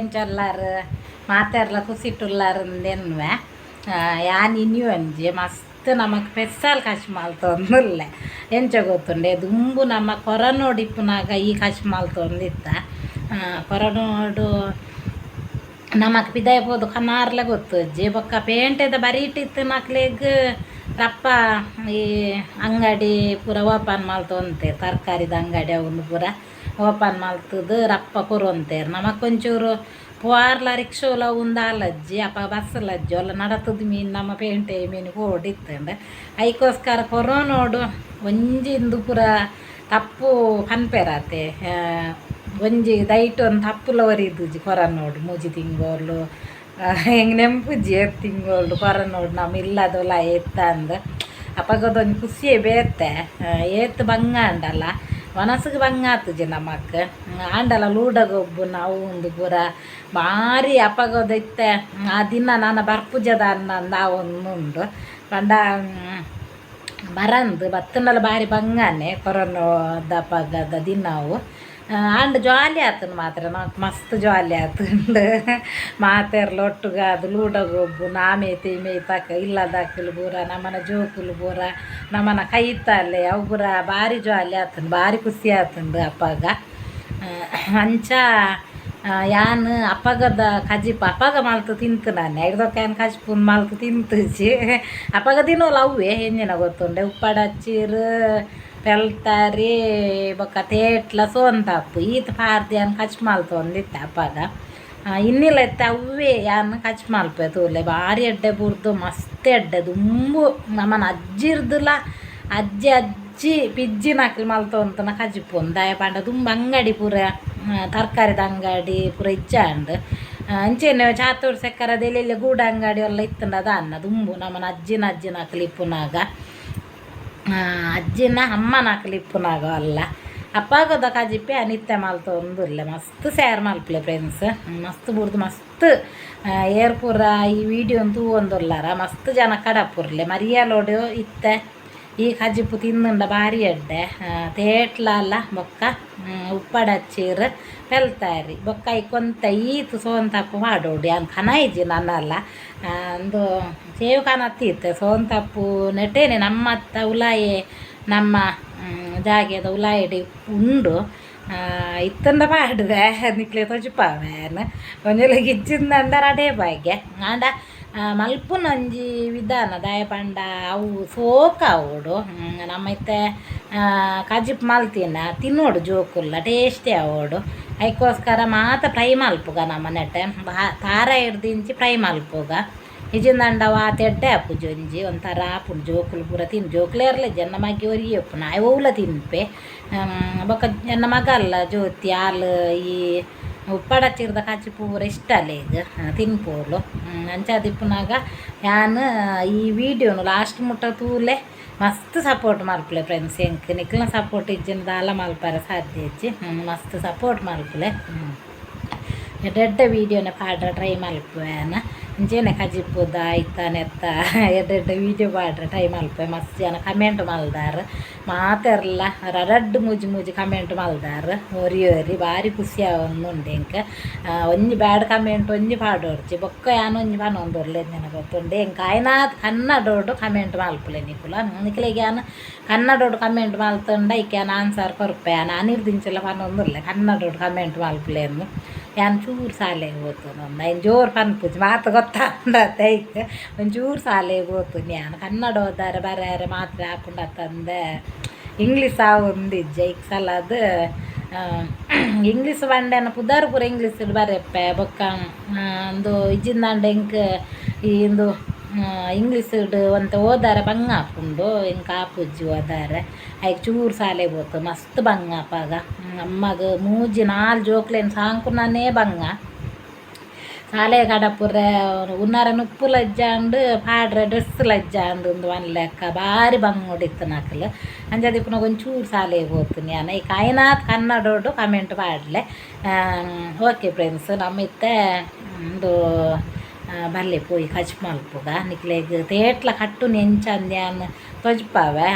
ಎಂಚೊಲ್ಲಾರ್ ಮಾತೆರ್ಲ ಖುಷಿಟುಲ್ಲಾರ್ ಅಂದೆನ್ನುವೆ. ಯಾನ್ ಇನಿ ಒಂಜಿ ಮಸ್ತ್ ನಮಕ್ ಪೆಸ್ಸಾಲ್ ಕಶ್ ಮಲ್ತೊಂದುಲ್ಲೆ. ಎಂಚ ಗೊತ್ತುಂಡೆ, ದುಂಬು ನಮ್ಮ ಕೊರನೋಡು ಇಪ್ಪುನಾಗ ಈ ಕಶ್ ಮಲ್ತೊಂದಿತ್ತ. ಕೊರನೋಡು ನಮಕ್ ಪಿದಾಯಿ ಪೋದು ಕನಾರ್ಲೆ ಗೊತ್ತುಜ್ಜಿ. ಬೊಕ್ಕ ಪೇಂಟೆದ ಬರೀಟ್ ಇತ್ತಿನಕ್ಲೆಗ್ ರಪ್ಪ ಈ ಅಂಗಡಿ ಪೂರ ಓಪನ್ ಮಲ್ತೊಂತೆರ್, ತರಕಾರಿದ ಅಂಗಡಿ ಅವುಂದು ಪೂರ ಓಪನ್ ಮಲ್ತುದು ರಪ್ಪ ಕೊರೊಂತೆರ್. ನಮಕ್ ಒಂಚೂರು ಪೋರ್ಲ ರಿಕ್ಷೋಲ ಉಂದಾಲಜ್ಜಿ, ಅಪ ಬಸ್ಲಜ್ಜಿ, ಒಲ್ಲ ನಡತದ ಮೀನು ನಮ್ಮ ಪೇಂಟೆ ಮೀನು ಪೋಡಿತ್ತಂಡ. ಐಕೋಸ್ಕರ ಕೊರೋನೋಡು ಒಂಜಿ ಇಂದು ಪೂರ ತಪ್ಪು ಪನ್ಪೆರಾತೆ. ಒಂಜಿ ದೈಟ್ ಒಂದು ತಪ್ಪುಲ ಒರಿದುಜಿ ಕೊರನೋಡು. ಮೂಜಿ ತಿಂಗೋಲು ಹೆಂಗೆ ನೆಂಪುಜಿ, ಏತ್ ತಿಂಗೋಲು ಕೊರನೋಡು ನಮ್ಮ ಇಲ್ಲದೊಲ ಎತ್ತಂದು. ಅಪಗದೊಂಜಿ ಖುಷಿಯೇ ಬೇತೆ. ಏತ್ ಬಂಗ ಆಂಡಲ ಮನಸ್ಸಿಗೆ ಬಂಗ ಆತುಜಿ ನಮಕ್. ಆಂಡಲ ಲೂಡ ಗೊಬ್ಬು ನಾವು ಒಂದು ಪೂರ ಭಾರಿ ಅಪಗದ ಇತ್ತೆ. ಆ ದಿನ ನಾನು ಬರ್ಪುಜದ ಅನ್ನ ಉಂಡು ಪಂಡ ಬರಂದು ಬತ್ತನಲ್ಲ ಬಾರಿ ಬಂಗಾನೆ ಕೊರೋನೋದ ಅಪಗದ ದಿನವು. ಆಂಡ ಜಾಲಿ ಆತನ ಮಾತ್ರ, ನಮಕ್ ಮಸ್ತ್ ಜಾಲಿ ಆತುಂಡು. ಮಾತೆರ್ಲ ಒಟ್ಟುಗಾದ್ ಲೂಡ ಗೊಬ್ಬು, ನಾಮೇತಿ ಮೇತಕ ಇಲ್ಲದಕುಲು ಪೂರ, ನಮ್ಮನ ಜೋಕುಲು ಪೂರ, ನಮ್ಮನ ಕೈತಾಲೆ ಅವು ಪೂರ ಬಾರಿ ಜಾಲಿ ಆತುಂಡು, ಬಾರಿ ಖುಷಿ ಆತುಂಡು ಅಪಗ. ಅಂಚ ಯಾನ್ ಅಪಗದ ಕಜಿಪು ಅಪಗ ಮಲ್ತು ತಿಂತು ನಾನೆ. ಐಡ್ದೊಕ ಯಾನ್ ಕಜಿಪುನ್ ಮಲ್ತು ತಿಂತುಜಿ. ಅಪಗ ದಿನೋಲ ಅವ್ವೆ ಎಂಜಿನ ಗೊತ್ತುಂಡೆ, ಉಪ್ಪಡಚ್ಚಿರು, ಪೆಲ್ತಾರಿ, ಬೊಕ್ಕ ತೇಟ್ಲ, ಸೋಂತಪ್ಪು ಈತ್ ಪಾರ್ದ್ ಯಾನ್ ಕಜ್ಪು ಮಲ್ತೊಂದಿತ್ತೆ ಅಪಗ. ಇನ್ನಿಲ ಇತ್ತೆ ಅವ್ವೇ ಯಾನ್ ಕಜ್ಪು ಮಲ್ಪೆ ತೂಲೆ. ಬಾರಿ ಎಡ್ಡೆ ಬುರ್ದು, ಮಸ್ತ್ ಎಡ್ಡೆ. ದುಂಬು ನಮ್ಮನ ಅಜ್ಜಿರ್ದುಲ ಅಜ್ಜಿ ಅಜ್ಜಿ ಪಿಜ್ಜಿನಕ್ಲು ಮಲ್ತೊಂತುನ ಕಜಿಪು. ದಾಯೆ ಪಂಡ ದುಂಬು ಅಂಗಡಿ ಪೂರ, ತರಕಾರಿದ ಅಂಗಡಿ ಪೂರ ಇಜ್ಜಾಂಡ್. ಅಂಚೆನೆ ಚಾತುರ್ ಸೆಕ್ಕರದ ಎಲ್ಲೆಲ್ಲಿ ಗೂಡ ಅಂಗಡಿ ಎಲ್ಲ ಇತ್ತುಂಡ ದಾನ್ನ ದುಂಬು ನಮ್ಮನ ಅಜ್ಜಿನ ಅಜ್ಜಿನಕ್ಲು ಇಪ್ಪುನಾಗ, ಅಜ್ಜಿನ ಅಮ್ಮನಕ್ಲು ಇಪ್ಪುನಾಗ ಅಲ್ಲ. ಅಪ್ಪಗದ ಕಜಿಪೆ ಅನಿತ್ಯ ಮಲ್ತೊಂದುಲ್ಲೆ. ಮಸ್ತ್ ಸೇರ್ ಮಲ್ಪಲೆ ಫ್ರೆಂಡ್ಸ್, ಮಸ್ತ್ ಬುಡ್ದು ಮಸ್ತ್ ಏರ್ ಪೂರ ಈ ವಿಡಿಯೋನ್ ತೂವೊಂದುಲ್ಲಾರ ಮಸ್ತ್ ಜನ ಕಡಪುರ್ಲೆ ಮರಿಯಲೋಡು. ಇತ್ತೆ ಈ ಕಜಿಪು ತಿನ್ನುಂಡ ಬಾರಿ ಎಡ್ಡೆ. ತೇಟ್ಲಲ್ಲ ಬೊಕ್ಕ ಉಪ್ಪಡಚ್ಚೀರ್, ಪೆಲ್ತಾರಿ, ಬೊಕ್ಕ ಐಕೊಂತ ಈತ್ ಸೋಂತಪ್ಪು ಪಾಡೋಡು. ಯಾನ್ ಕನ ಇಜ್ಜಿ ನನ್ನಲ್ಲ ಅಂದು ಸೇವ್ ಕನತ್ತಿತ್ತೆ ಸೋಂತಪ್ಪು ನೆಟೇನೆ. ನಮ್ಮತ್ತ ಉಲಾಯೆ ನಮ್ಮ ಜಾಗೆದ ಉಲಾಯಿಡ್ ಉಂಡು. ಇತ್ತಂಡ ಪಾಡುವೆ, ನಿಕ್ಲೆ ತೊಜಿಪಾವೆ. ಒಂಜೊಲೆ ಗಿಜ್ಜಿಂದಂಡ ರಡೇ ಭಾಗ್ಯ. ಆಂಡ ಮಲ್ಪುನ ಒಂಜಿ ವಿಧಾನ. ದಾಯೆ ಪಂಡ ಅವು ಸೋಕಾವೊಡು. ನಮ್ಮ ಇತ್ತೆ ಕಜಿಪು ಮಲ್ತಿನ ತಿನ್ನೋಡು ಜೋಕುಲ್ಲ, ಟೇಸ್ಟಿ ಆವೊಡು. ಐಕೋಸ್ಕರ ಮಾತ ಫ್ರೈ ಮಲ್ಪುಗ ನಮ್ಮ ನೆಟೆ ತಾರ ಹಿಡ್ದಿಂಚಿ ಫ್ರೈ ಮಲ್ಪುಗ. ಇಜಿಂದಂಡ ಆತ್ ಎಡ್ಡೆ ಆಪುಜಿ, ಒಂಜಿ ಒಂಥರ ಆಪುಂಡು. ಜೋಕುಲು ಪೂರ ತಿನ್ ಜೋಕುಲು ಎನ್ನ ಮಗೆ ಒರಿಯೆ ಉಪ್ಪುನ, ಆಯೆ ಒವ್ಲ ತಿನ್ಪೆ. ಬೊಕ್ಕ ಎನ್ನ ಮಗ ಅಲ್ಲ ಜ್ಯೋತಿ, ಆಲ್ ಈ ಉಪ್ಪಡಚ್ಚಿರ್ದ ಕಜಿಪು ಪೂರ ಇಷ್ಟ ಅಲೆಗ್, ತಿನ್ಪೋಲು. ಅಂಚಾದ್ ಇಪ್ಪುನಾಗ ಯಾನ್ ಈ ವಿಡಿಯೋನು ಲಾಸ್ಟ್ ಮುಟ್ಟ ತೂಲೆ, ಮಸ್ತ್ ಸಪೋರ್ಟ್ ಮಲ್ಪುಲೆ ಫ್ರೆಂಡ್ಸ್. ಎಂಕ್ ನಿಕ್ಲ್ನ ಸಪೋರ್ಟ್ ಇಜ್ಜಿಂಡ ದಾಲ ಮಲ್ಪರೆ ಸಾಧ್ಯ ಇಜ್ಜಿ. ಮಸ್ತ್ ಸಪೋರ್ಟ್ ಮಲ್ಪುಲೆ. ಎಡ್ಡೆ ಎಡ್ಡೆ ವೀಡಿಯೋನ ಪಾಡ್ರೆ ಟ್ರೈ ಮಲ್ಪುವೆ ಯಾನ್. ಅಂಚೆನೆ ಕಜಿಪುದ ಐತ ನೆತ್ತ ಎಡ್ಡೆ ಎಡ್ಡೆ ವೀಡಿಯೋ ಪಾಡ್ರೆ ಟ್ರೈ ಮಲ್ಪುವೆ. ಮಸ್ತ್ ಜನ ಕಮೆಂಟ್ ಮಲ್ದಾರ್, ಮಾತೆರ್ಲ ರಡ್ಡ್ ಮೂಜಿ ಮೂಜಿ ಕಮೆಂಟ್ ಮಲ್ದಾರ್ ಒರಿ ಒರಿ. ಬಾರಿ ಖುಷಿ ಆವೊಂದುಂಡು ಎಂಕ್. ಒಂಜಿ ಬ್ಯಾಡ್ ಕಮೆಂಟ್ ಒಂಜಿ ಪಾಡೊರ್ಚಿ. ಬೊಕ್ಕ ಯಾನ್ ಒಂಜಿ ಪನೊಂದುಲ್ಲೆ, ಎಂಚಿನ ಗೊತ್ತುಂಡೆ, ಎಂಕ್ ಆಯ್ನಾತ್ ಕನ್ನಡೊಡು ಕಮೆಂಟ್ ಮಲ್ಪುಲೆ ನಿಕುಲು. ನಿಕ್ಲೆಗ್ ಯಾನ್ ಕನ್ನಡೊಡು ಕಮೆಂಟ್ ಮಲ್ತುಂಡ ಐಕ್ ಯಾನ್ ಆನ್ಸರ್ ಕೊರ್ಪೆ. ಯಾನ್ ಆನಿರ್ದಿಂಚಲ ಪನೊಂದುಲ್ಲೆ ಕನ್ನಡೊಡು ಕಮೆಂಟ್ ಮಲ್ಪುಲೆಂದು. ಯಾನ್ ಚೂರು ಸಾಲೆಗ್ ಪೋತುನು, ಐನ್ ಜೋರು ಪನ್ಪುಜಿ, ಮಾತ ಗೊತ್ತಾಂಡತೆ ಐಕ್. ಒಂಚೂರು ಸಾಲೆಗ್ ಪೋತುನಿ ಯಾನ್. ಕನ್ನಡ ಓದಾರೆ ಬರೆಯರೆ ಮಾತ್ರ ಆಪುಂಡು ಅತ್ತಂದೆ ಇಂಗ್ಲೀಷ್ ಆವೊಂದಿಜ್ಜಿ. ಐಕ್ ಸಲಾದ್ ಇಂಗ್ಲೀಷ್ ಪಂಡ ಪುದರ್ ಪೂರ ಇಂಗ್ಲೀಷ್ ಬರೆಪೆ. ಬೊಕ್ಕ ಉಂದು ಇಜ್ಜಿಂದಾಂಡ ಎಂಕ್ ಈ ಇಂದು ಇಂಗ್ಲೀಷ್ಡ್ ಒಂತೆ ಓದಾರೆ ಬಂಗ ಆಪುಂಡು, ಎಂಕ್ ಆಪುಜಿ ಓದಾರೆ. ಐಕ್ ಚೂರು ಸಾಲೆಗ್ ಪೋತು ಮಸ್ತ್ ಬಂಗ ಅಪಗ. ಅಮ್ಮಗ್ ಮೂಜಿ ನಾಲ್ ಜೋಕ್ಲೆನ್ ಸಾಂಕುನನೇ ಬಂಗ. ಸಾಲೆ ಕಡಪುರೆ ಉನ್ನಾರ ನುಪ್ಪುಲ ಇಜ್ಜಾಂಡ್, ಪಾಡ್ರೆ ಡ್ರೆಸ್ಲ ಇಜ್ಜಾಂಡ್ ಉಂದು ಪನ್ಲೆಕ್ಕ ಬಾರಿ ಬಂಗೊಡಿತ್ತಿನಕುಲು. ಅಂಚಾದ್ ಇಪ್ಪುನಗ ಒಂಚೂರು ಸಾಲೆಗ್ ಪೋತುನಿ ಯಾನ್. ಐಕ್ ಆಯ್ನಾತ್ ಕನ್ನಡೊಡು ಕಮೆಂಟ್ ಪಾಡ್ಲೆ. ಓಕೆ ಫ್ರೆಂಡ್ಸ್, ನಮ್ಮ ಇತ್ತೆ ಉಂದು ಬಲ್ಲೆ ಪೋಯಿ ಕಜಿಪು ಮಲ್ಪುಗ. ನಿಕ್ಲೆಗ್ ತೇಟ್ಲ ಕಟ್ಟುನಿ ಎಂಚ ಅಂದ್ ಯಾನ್ ತೊಜ್ಪಾವೆ.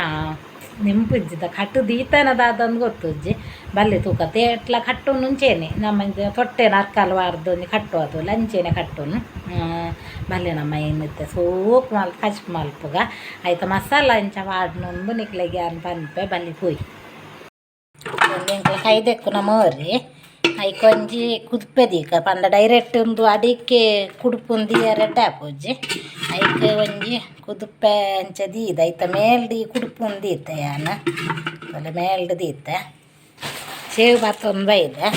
ನೆಂಪುಜ್ಜಿದ ಕಟ್ಟು ದೀತನ ದಾದಂದ್ ಗೊತ್ತುಜ್ಜಿ. ಬಲ್ಲೆ ತೂಕ ತೇಟ್ಲ ಕಟ್ಟುನು ಅಂಚೆನೆ ನಮ್ಮ ತೊಟ್ಟೆ ನರ್ಕಲ್ ವಾರ್ದ್ ಒಂಜಿ ಕಟ್ಟುವ ತೂಲೆ ಅಂಚೆನೆ ಕಟ್ಟುನು. ಬಲ್ಲೆ ನಮ್ಮ ಏನಿತ್ತೆ ಸೋಕು ಮಲ್ತ್ ಕಜಿಪು ಮಲ್ಪುಗ ಐತ ಮಸಾಲ ಇಂಚ ಪಾಡ್ನೊಂದು ನಿಕ್ಲೆಗ್ ಯಾನ್ ಪನ್ಪೆ ಬಲ್ಲಿ ಪೋಯಿ. ಎಂಕ್ಲ ಕೈ ದೆಕ್ಕುನ ಮೋರಿ ಐಕೊಂಜಿ ಕುದ್ಪೆ ದೀಕ ಪಂಡ ಡೈರೆಕ್ಟ್ ಉಂದು ಅಡಿಕೆ ಕುಡುಪುಂದು ದೀಯರೆ ಎಡ್ಡೆ ಆಪುಜಿ. ಐಕ್ ಒಂಜಿ ಕುದುಪೆ ಅಂಚ ದೀದ ಐತ ಮೇಲ್ಡ್ ಈ ಕುಡುಪುಂದು ದೀತೆ ಯಾನ್ ಬೊಲೆ ಮೇಲ್ಡ್ ದೀತೆ. ಚೇವು ಬತ್ತೊಂದು ಬೈದೆ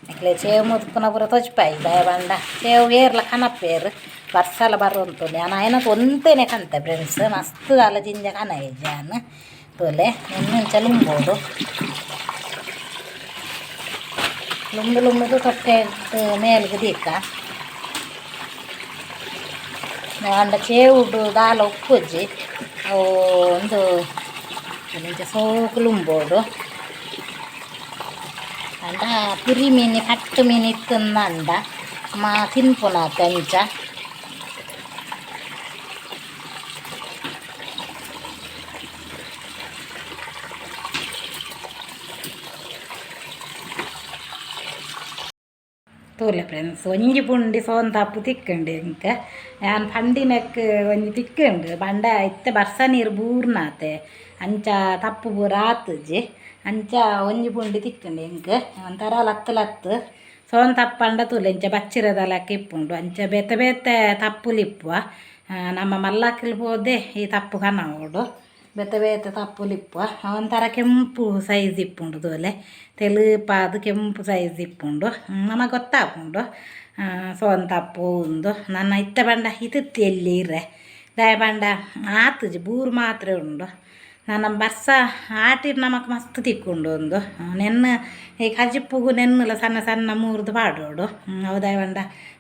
ನಿಕ್ಲೆ ಚೇವು ಮುದುಪುನ ಪೂರ ತೊಜ್ಪಾಯಿ ದಾಯೆ ಪಂಡ ಚೇವು ಏರ್ಲ ಕನಪೇರು ಬರ್ಸಲ ಬರುಂತುಂಡು. ಯಾನ್ ಆಯನ ಒಂತೆನೆ ಕಂತೆ ಫ್ರೆಂಡ್ಸ್ ಮಸ್ತ್ ದಾಲ ಜಿಂಜ ಕನಯಿಜಿ ಯಾನ್. ತೂಲೆ ಇಂಚ ಲುಂಬೋಡು ಲುಂಬು ಲುಂಬುದು ತೊಟ್ಟೆ ಮೇಲ್ಗ್ ದೀಕ. ಆಂಡ ಚೇವುಡು ದಾಲ ಉಪ್ಪುಜಿ ಅವು ಉಂದು ಇಂಚ ಸೋಕು ಲುಂಬೋಡು. ಆಂಡ ಪುರಿ ಮೀನು ಕಟ್ಟು ಮೀನು ಇತ್ತುಂದಂಡ ಮಾ ತಿನ್ಪುನಾತೆ ಅಂಚ. ತೂಲೆ ಫ್ರೆಂಡ್ಸ್ ಒಂಜಿ ಪುಂಡಿ ಸೋಂತಪ್ಪು ತಿಕ್ಕುಂಡು ಎಂಕ್ ಯಾನ್ ಪಂಡಿನೆಕ್ ಒಂಜಿ ತಿಕ್ಕುಂಡು ಪಂಡ ಇತ್ತೆ ಬರ್ಸ ನೀರು ಬೂರ್ನಾತೆ ಅಂಚ ತಪ್ಪು ಪೂರ ಆತುಜಿ ಅಂಚ ಒಂಜಿ ಪುಂಡಿ ತಿಕ್ಕುಂಡು ಎಂಕ್ ಒಂಥರ ಲತ್ತು ಲತ್ತು ಸೋಂತಪ್ಪು ಪಂಡ ತೂಲೆ ಇಂಚ ಬಚ್ಚಿರದ ಲೆಕ್ಕ ಇಪ್ಪುಂಡು ಅಂಚ ಬೇತೆ ಬೇತೆ ತಪ್ಪುಲು ಇಪ್ಪುವ. ನಮ್ಮ ಮಲ್ಲಕ್ಲ್ ಪೋದೆ ಈ ತಪ್ಪು ಕನವೊಡು ಬೇತೆ ಬೇತೆ ತಪ್ಪುಲು ಇಪ್ಪುವ. ಒಂಥರ ಕೆಂಪು ಸೈಜ್ ಇಪ್ಪುಂಡು ತೂಲೆ ತೆಲುಪಾದ್ ಕೆಂಪು ಸೈಜ್ ಇಪ್ಪುಂಡು ನಮಕ್ ಗೊತ್ತಾಪುಂಡು ಸೋಂತಪ್ಪು ಉಂದು. ನನ ಇತ್ತೆ ಪಂಡ ಇತ್ತಿತ್ತಿ ಎಲ್ಲಿ ಇರೆ ದಾಯೆ ಪಂಡ ಆತುಜಿ ಬೂರು ಮಾತ್ರ ಉಂಡು. ನನ ಬರ್ಸ ಆಟಿಡ್ ನಮಕ್ ಮಸ್ತ್ ತಿಕ್ಕುಂಡು ಉಂದು ನೆನ್ನೆ ಈ ಕಜಿಪುಗು ನೆನ್ನುಲ ಸಣ್ಣ ಸಣ್ಣ ಮೂರ್ದು ಪಾಡೋಡು. ಅವು ದಾಯೆ ಪಂಡ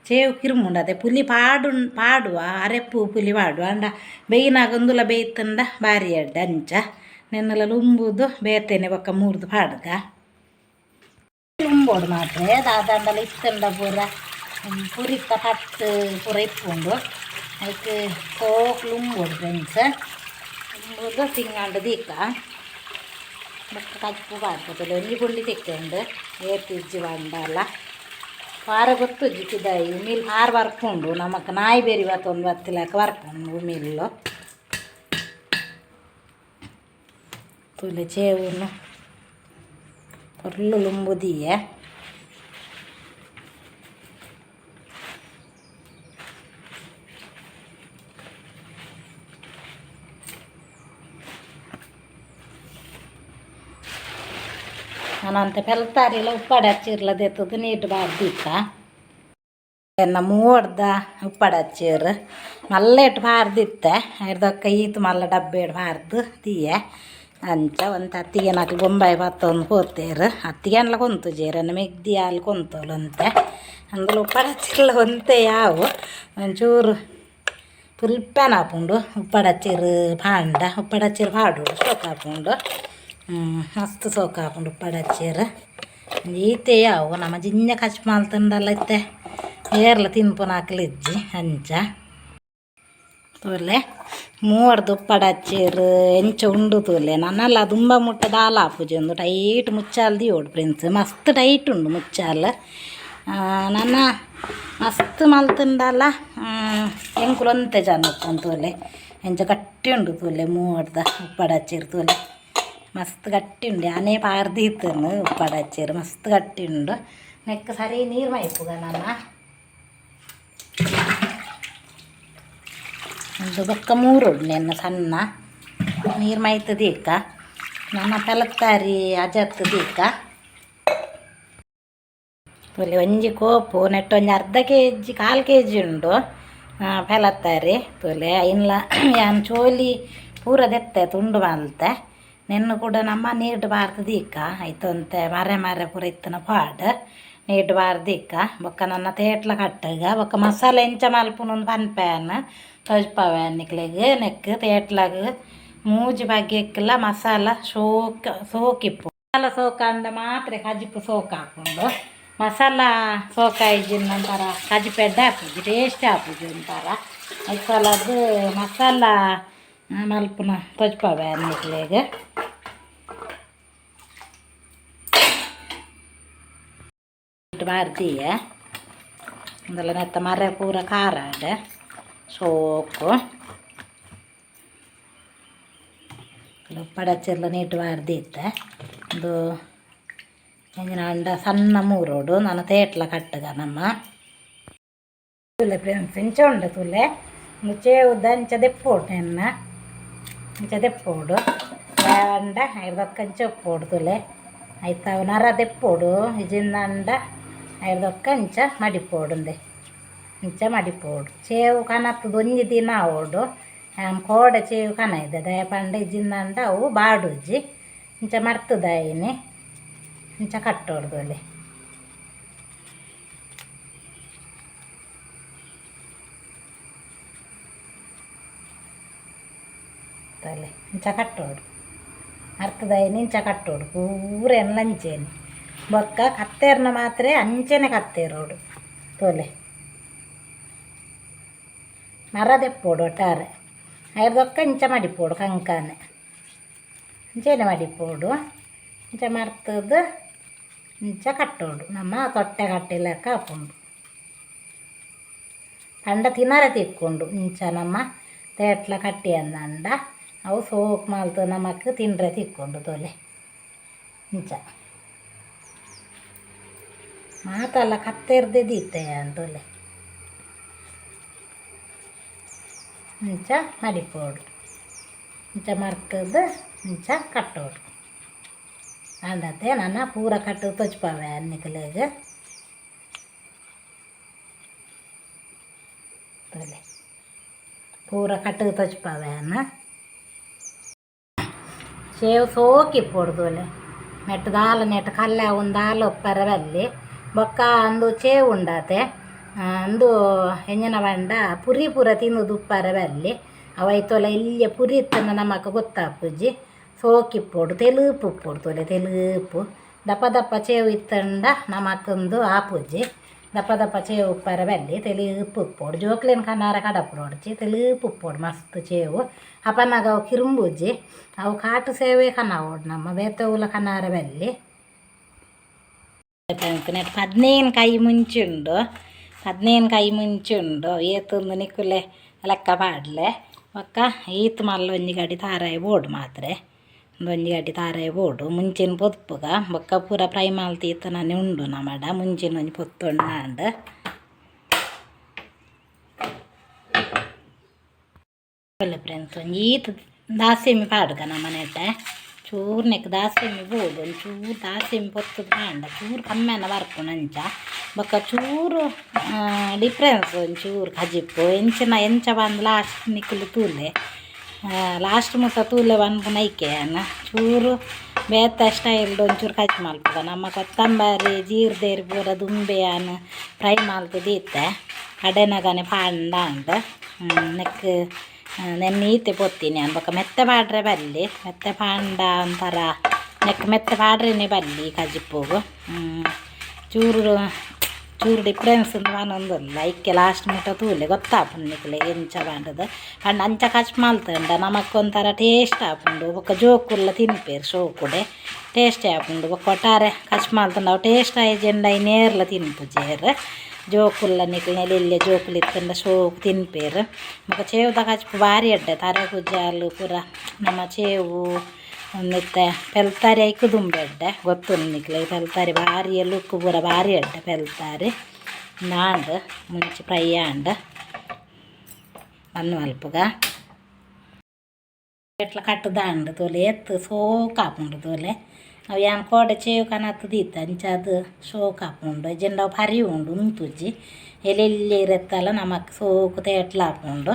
ಚೇವು ಕಿರ್ಮುಂಡು ಅತೆ ಪುಲಿ ಪಾಡು ಪಾಡುವ ಅರೆಪ್ಪು ಪುಲಿ ಪಾಡುವ ಆಂಡ ಬೇಯ್ನಾಗ ಉಂದುಲ ಬೇಯ್ತುಂಡ ಬಾರಿ ಎಡ್ಡೆ ಅಂಚ ನೆನ್ನುಲ ಲುಂಬುದು ಬೇತೆನೆ ಬೊಕ್ಕ ಮೂರ್ದು ಪಾಡುಗ ಲುಂಬೋಡು ಮಾತ್ರ ದಾದಾಂಡಲ ಇತ್ತುಂಡ ಪೂರ ಪುರಿತ ಪಟ್ಟು ಪೂರ ಇಪ್ಪುಂಡು ಐಕ್ ಸೋಕು ಲುಂಬೋಡು ಫ್ರೆಂಡ್ಸ್. ಲುಂಬುದು ತಿಂಗಾಂಡ ದೀಕ ಬೊಕ್ಕ ಕಜಿಪು ಪಾಡ್ಪುತಲೆ ಒಂಜಿ ಪುಂಡಿ ತಿಕ್ಕುಂಡು ಏತ್ ಇಜ್ಜಿ ಪಂಡಲ ಪಾರ ಗೊತ್ತುಜ್ಜಿ ಪಿದಾಯಿ ಉಮಿಲ್ ಪಾರ್ ಬರ್ಪುಂಡು ನಮಕ್ ನಾಯಿ ಬೆರಿ ಬತ್ತೊಂದು ಬತ್ತಿಲಕ ಬರ್ಪುಂಡು ಉಮಿಲ್ಲು. ತೂಲೆ ಚೇವುನು ಪೊರ್ಲು ಲುಂಬು ದೀಯೆ. ನನ ಪೆಲ್ತಾರಿಲ ಉಪ್ಪಾಡಚ್ಚಿರ್ಲ ದೆತ್ತದು ನೀಟ್ ಬಾರ್ದಿತ್ತ ಎನ್ನ ಮೂವರ್ದ ಉಪ್ಪಾಡಚ್ಚಿರ್ ಮಲ್ಲೇಟ್ ಬಾರ್ದಿತ್ತೆ ಐರ್ದೊಕ್ಕ ಈತ್ ಮಲ್ಲ ಡಬ್ಬೇಡ್ ಬಾರ್ದು ದೀಯೆ ಅಂಚ ಒಂತೆ ಅತ್ತಿಗೆನಕ್ಲು ಬೊಂಬಾಯಿ ಬತ್ತೊಂದು ಪೋತೇರು ಅತ್ತಿಗೆನ್ಲ ಕೊಂತುಜೆರ್ ಮೆಗ್ದಿ ಆಲ್ ಕೊಂತೋಲು ಒಂತೆ ಅಂದ್ಲ ಉಪ್ಪಾಡಚ್ಚಿರ್ಲ ಒಂತೆ ಯಾವು ಒಂಚೂರು ಪುಲ್ಪೆನ ಆಪುಂಡು ಉಪ್ಪಾಡಚ್ಚಿರ್ ಪಾಂಡ ಉಪ್ಪಾಡಚ್ಚಿರ್ ಪಾಡೋಡು ಸೋಕಾಪುಂಡು ಮಸ್ತ್ ಸೋಕಾಪುಂಡು ಉಪ್ಪಾಡಚ್ಚಿರ್. ಈತೆ ಯಾವು ನಮ ಜಿಂಜ ಕಚಿಪು ಮಲ್ತುಂಡಲ ಇತ್ತೆ ಏರ್ಲ ತಿನ್ಪುನಕ್ಲು ಇಜ್ಜಿ ಅಂಚ. ತೂಲೆ ಮೂವರ್ದು ಉಪ್ಪಾಡಚ್ಚಿರ್ ಎಂಚ ಉಂಡು ತೂಲೆ ನನಲ ದುಂಬ ಮುಟ್ಟ ದಾಲ ಆಪುಜಿ ಉಂದು ಟೈಟ್ ಮುಚ್ಚಾಲ್ ದೀವೊಡು ಫ್ರೆಂಡ್ಸ್ ಮಸ್ತ್ ಟೈಟ್ ಉಂಡು ಮುಚ್ಚಾಲ್. ನನ ಮಸ್ತ್ ಮಲ್ತುಂಡಲ ಎಂಕುಲು ಒಂತೆ ಜನ ತೂಲೆ ಎಂಚ ಗಟ್ಟಿ ಉಂಡು ತೂಲೆ ಮೂವರ್ದ ಉಪ್ಪಾಡಚ್ಚಿರ್ ತೂಲೆ ಮಸ್ತ್ ಗಟ್ಟಿ ಉಂಡು. ಯಾನೇ ಪಾರ್ದೀತನು ಉಪ್ಪಾಡಚ್ಚಿರ್ ಮಸ್ತ್ ಗಟ್ಟಿ ಉಂಡು. ನೆಕ್ ಸರಿ ನೀರು ಮೈಪುಗ ನನ ಉಂದು ಬೊಕ್ಕ ಮೂರುಂಡು ನೆನ್ನ ಸಣ್ಣ ನೀರು ಮೈತ್ ದೀಕ ನನ ಪೆಲತ್ತಾರಿ ಅಜತ್ ದೀಕ. ತೂಲೆ ಒಂಜಿ ಕೋಪು ನೆಟ್ ಒಂಜಿ ಅರ್ಧ ಕೆಜಿ ಕಾಲು ಕೆಜಿ ಉಂಡು ಪೆಲತ್ತಾರಿ. ತೂಲೆ ಐನ್ಲ ಯಾನ್ ಚೋಲಿ ಪೂರ ದೆತ್ತೆ ತುಂಡು ಮಲ್ತೆ ನೆನ್ನು ಕೂಡ ನಮ್ಮ ನೀರ್ಡ್ ಬಾರ್ದು ದೀಕ ಐತೊಂತೆ ಮರೆ ಮರೆ ಪೂರ ಇತ್ತಿನ ಪಾಡ್ ನೀರ್ಡ್ ಬಾರ್ದು ದೀಕ ಬೊಕ್ಕ ನನ್ನ ತೇಟ್ಲ ಕಟ್ಟಗ ಬೊಕ್ಕ ಮಸಾಲೆ ಎಂಚ ಮಲ್ಪುನು ಪನ್ಪೆ ತೋಜ್ಪಾವೆ ನಿಕ್ಲೆಗ್ ನೆಕ್ ತೇಟ್ಲಾಗ್ ಮೂಜಿ ಬಗೆಕ್ಲ ಮಸಾಲ ಸೋಕ್ ಸೋಕಿಪ್ಪು. ಮಸಾಲ ಸೋಕಾಂಡ ಮಾತ್ರ ಕಜಿಪು ಸೋಕ್ ಆಪುಂಡು. ಮಸಾಲ ಸೋಕಾಯಿಜಿನ ಒಂಥರ ಕಜಿಪು ಎಡ್ಡೆ ಆಪುಜಿ ಟೇಸ್ಟ್ ಆಪುಜಿ ಒಂಥರ. ಐಕ್ ಮಸಾಲ ಮಲ್ಪುನ ತೋಜ್ಪಾವೆ ನಿಕ್ಲೆಗ್. ಬಾರ್ದಿಯೆ ಉಂದೆಲ್ಲ ನೆತ್ತ ಮರೆ ಪೂರ ಖಾರ ಆಡೆ ಸೋಕು ಪಡಚಿರ್ಲ ನೀಟ್ ಬಾರ್ದಿತ್ತೆ. ಉಂದು ಎಂಚಿನ ಪಂಡ ಸಣ್ಣ ಮೂರೋಡು ನನ ತೇಟ್ಲ ಕಟ್ಟುಗ ನಮ್ಮ. ತೂಲೆ ಫ್ರೆಂಡ್ಸ್, ಇಂಚ ಉಂಡು ತೂಲೆ. ಉಂದು ಚೇವುದ ಇಂಚ ದೆಪ್ಪೋಡು, ಎನ್ನ ಇಂಚ ದೆಪ್ಪೋಡು ಪಂಡ ಐರ್ದೊಕ್ಕ ಇಂಚ ಉಪ್ಪೋಡು ತೂಲೆ. ಐತ ಅವು ನರ ದೆಪ್ಪೋಡು ಇಜಿಂದಂಡ ಐರ್ದೊಕ್ಕ ಇಂಚ ಮಡಿಪೋಡು, ಉಂದೆ ಇಂಚ ಮಡಿಪೋಡು. ಚೇವು ಕನತ್ತದ ಒಂಜಿ ದಿನ ಆವೊಡು. ಯಾನ್ ಕೋಡೆ ಚೇವು ಕನೈದೆ. ದಾಯೆ ಪಂಡ ಇಜ್ಜಿಂದಂಡ ಅವು ಬಾಡುಜ್ಜಿ. ಇಂಚ ಮರ್ತದ ಐನಿ ಇಂಚ ಕಟ್ಟೋಡು ತೂಲೆ. ತೂಲೆ, ಇಂಚ ಕಟ್ಟೋಡು, ಮರ್ತದ ಐನಿ ಇಂಚ ಕಟ್ಟೋಡು ಪೂರ ಎನ್ಲ ಅಂಚೆನೆ. ಬೊಕ್ಕ ಕತ್ತೆರ್ನ ಮಾತ್ರೆ ಅಂಚೆನೆ ಕತ್ತೆರೋಡು ತೂಲೆ. ನರ ದೆಪ್ಪೋಡು ಒಟ್ಟಾರೆ. ಐರ್ದೊಕ್ಕ ಇಂಚ ಮಡಿಪೋಡು, ಕಂಕನೆ ಅಂಚೆನೆ ಮಡಿಪೋಡು. ಇಂಚ ಮರ್ತದ ಇಂಚ ಕಟ್ಟೋಡು, ನಮ್ಮ ತೊಟ್ಟೆ ಕಟ್ಟಿಲೆಕ್ಕ ಆಪುಂಡು. ಪಂಡ ತಿನರೆ ತಿಕ್ಕೊಂಡು ಇಂಚ ನಮ್ಮ ತೇಟ್ಲ ಕಟ್ಟಿ ಅಂದಂಡ ಅವು ಸೋಕ್ ಮಲ್ತ್ ನಮಕ್ ತಿಂಡ್ರೆ ತಿಕ್ಕೊಂಡು ತೋಲೆ. ಇಂಚ ಮಾತಲ್ಲ ಕತ್ತೆರ್ದೆ ದೀತೆ ತೋಲೆ. ಇಂಚ ಮಡಿಪೋಡು, ಇಂಚ ಮರ್ತದ ಇಂಚ ಕಟ್ಟೋಡು. ಅಂಡತೆ ನನ ಪೂರ ಕಟ್ಟು ತೋಜ್ಪಾವೆ ನಿಕಲೆಗ್ ತೋಲೆ. ಪೂರ ಕಟ್ಟು ತೋಜ್ಪಾವೆ ಅನ್ನ. ಸೇವ್ ಸೋಕಿಪ್ಪೊಡು ತೋಲೆ. ನೆಟ್ ದಾಲ ನೆಟ್ ಕಲ್ಲೆ ದಾಲ ಉಪ್ಪರ ಬಲ್ಲಿ. ಬೊಕ್ಕ ಅಂದು ಚೇವು ಉಂಡಾತೆ. ಅಂದು ಎಂಜಿನ ಪಂಡ ಪುರಿ ಪೂರ ತಿಂದುದು ಉಪ್ಪರ ಬಲ್ಲಿ. ಅವು ಐತೋಲ ಎಲ್ಯ ಪುರಿ ಇತ್ತಂಡ ನಮಕ್ ಗೊತ್ತಾಪುಜಿ. ಸೋಕಿಪ್ಪೊಡು, ತೆಲುಪು ಉಪ್ಪೊಡು ತೋಲೆ. ತೆಲುಪು ದಪ್ಪ ದಪ್ಪ ಚೇವು ಇತ್ತಂಡ ನಮಕ್ ಉಂದು ಆಪುಜಿ. ದಪ್ಪ ದಪ್ಪ ಚೇವು ಉಪ್ಪರ ಬಲ್ಲಿ, ತೆಲುಪು ಉಪ್ಪೊಡು. ಜೋಕ್ಲೆನ್ ಕನಾರ ಕಡಪುಡೊಡ್ಚಿ. ತೆಲುಪು ಉಪ್ಪೊಡು ಮಸ್ತ್ ಚೇವು. ಅಪನಗ ಅವು ಕಿರುಂಬುಜಿ. ಅವು ಕಾಟು ಸೇವೆ ಕನವೊಡು, ನಮ್ಮ ಬೇತೆ ಒವ್ಲ ಕನಾರ ಬಲ್ಲಿ. ನೆಟ್ 15 ಕೈ ಮುಂಚಿ ಉಂಡು, 15 ಕೈ ಮುಂಚಿ ಉಂಡು. ಏತೊಂದು ನಿಕುಲೆ ಲೆಕ್ಕ ಪಾಡ್ಲೆ. ಬೊಕ್ಕ ಈತ್ ಮಲ್ಲ ಒಂಜಿ ಗಡಿ ತಾರಾಯಿ ಬೋಡು ಮಾತ್ರೆ. ಒಂಜಿ ಗಡ್ಡಿ ತಾರಾಯಿ ಬೋಡು. ಮುಂಚಿನ ಪೊತ್ಪುಗ ಬೊಕ್ಕ ಪೂರ ಫ್ರೈ ಮಲ್ತ್ ಇತ್ತನನೆ ಉಂಡು ನಮಡ. ಮುಂಚಿನ ಒಂಜಿ ಪೊತ್ತೊಂಡು ಫ್ರೆಂಡ್ಸ್, ಒಂಜಿ ಈತ್ ದಾಸೆಮಿ ಪಾಡ್ಗ ನಮ್ಮ ನೆಟ್ಟೆ. ಚೂರು ನೆಕ್ ದಾಸೆಮಿ ಬೋಡು. ಒಂಚೂರು ದಾಸೆಮಿ ಪೊತ್ತುದು ಪಾಂಡ ಚೂರು ಕಮ್ಮೆನ ಬರ್ಪುಂಡು ಅಂಚ. ಬೊಕ್ಕ ಚೂರು ಡಿಫ್ರೆನ್ಸ್ ಒಂಚೂರು ಕಜಿಪ್ಪು ಎಂಚಿನ ಎಂಚ ಪಂದ್ ಲಾಸ್ಟ್ ನಿಕುಲು ತೂಲೆ, ಲಾಸ್ಟ್ ಮುಟ್ಟ ತೂಲೆ ಪನ್ಪುನ ಐಕೆ. ಯಾನ್ ಚೂರು ಬೇತೆ ಸ್ಟೈಲ್ಡ್ ಒಂಚೂರು ಕಜ್ಜಿ ಮಲ್ಪುಗ. ನಮ್ಮ ಕೊತ್ತಂಬರಿ ಜೀರ್ದೇರಿ ಪೂರ ದುಂಬೆ ಯಾನ್ ಫ್ರೈ ಮಲ್ತ್ ದೀತೆ. ಕಡೆನಗನೆ ಪಾಂಡ ನೆಕ್ ನೆನ್ನೆ ಈತೆ ಪೊತ್ತೀನಿ ಯಾನ್. ಬೊಕ್ಕ ಮೆತ್ತೆ ಪಾಡ್ರೆ ಬಲ್ಲಿ. ಮೆತ್ತೆ ಪಾಂಡ ಒಂಥರ ನೆಕ್ ಮೆತ್ತೆ ಪಾಡ್ರೆನೆ ಬಲ್ಲಿ ಕಜಿಪ್ಪುಗು. ಚೂರು ಚೂರು ಡಿಫ್ರೆನ್ಸ್ ಪನೊಂದುಲ್ಲ. ಐಕೆ ಲಾಸ್ಟ್ ಮುಟ್ಟ ತೂಲೆ, ಗೊತ್ತಾಪುಂಡು ನಿಕುಲೆಗ್ ಎಂಚ ಪಂಡುದು. ಪಂಡ ಅಂಚ ಕಜ್ಜಿ ಮಲ್ತುಂಡ ನಮಕ್ ಒಂಥರ ಟೇಸ್ಟ್ ಆಪುಂಡು. ಬೊಕ್ಕ ಜೋಕುಲ್ಲ ತಿನ್ಪೆರ್ ಶೋಕುಡೆ, ಟೇಸ್ಟಿ ಆಪುಂಡು. ಬೊಕ್ಕ ಒಟ್ಟಾರೆ ಕಜ್ಜಿ ಮಲ್ತುಂಡ ಅವು ಟೇಸ್ಟ್ ಆಯಿಜೆಂಡ ಐನ್ ಏರ್ಲ ತಿನ್ಪುಜೆರ್. ಜೋಕುಲ್ಲ ನಿಕಲ್ನ ಎಲ್ಯ ಜೋಕುಲು ಇತ್ತುಂಡ ಶೋಕು ತಿನ್ಪೆರ್. ಬೊಕ್ಕ ಚೇವುದ ಕಜ್ಪು ಬಾರಿ ಎಡ್ಡೆ. ತರೆ ಕುಜಾಲ್ ಪೂರ ನಮ್ಮ ಚೇವು ಇತ್ತೆ ಪೆಲ್ತಾರಿ ಐಕ್ ದುಂಬು ಎಡ್ಡೆ, ಗೊತ್ತುಂಡು ನಿಕ್ಲೆಗ್. ಪೆಲ್ತಾರಿ ಬಾರಿ ಲುಕ್ ಪೂರ ಬಾರಿ ಎಡ್ಡೆ ಪೆಲ್ತಾರಿ. ನಾಂಡ್ ಮುಂಚಿ ಫ್ರೈ ಆಂಡ್, ಬಂದ್ ಮಲ್ಪುಗ. ಎಟ್ಲ ಕಟ್ಟುದಾಂಡ್ ತೂಲೆ, ಏತ್ ಸೋಕು ಆಪುಂಡು ತೂಲೆ. ಅವು ಯಾನ್ ಕೋಡೆ ಚೇವು ಕನತ್ ದೀತ, ಅಂಚಾದ್ ಶೋಕು ಆಪುಂಡು. ಇಜ್ಜಿಂಡ ಅವು ಪರಿ ಉಂಡು ಉಂತುಜಿ. ಎಲ್ಲೆಲ್ಯ ಇರೆತ್ತಲ ನಮಕ್ ಸೋಕು ತೇಟ್ಲ ಆಪುಂಡು.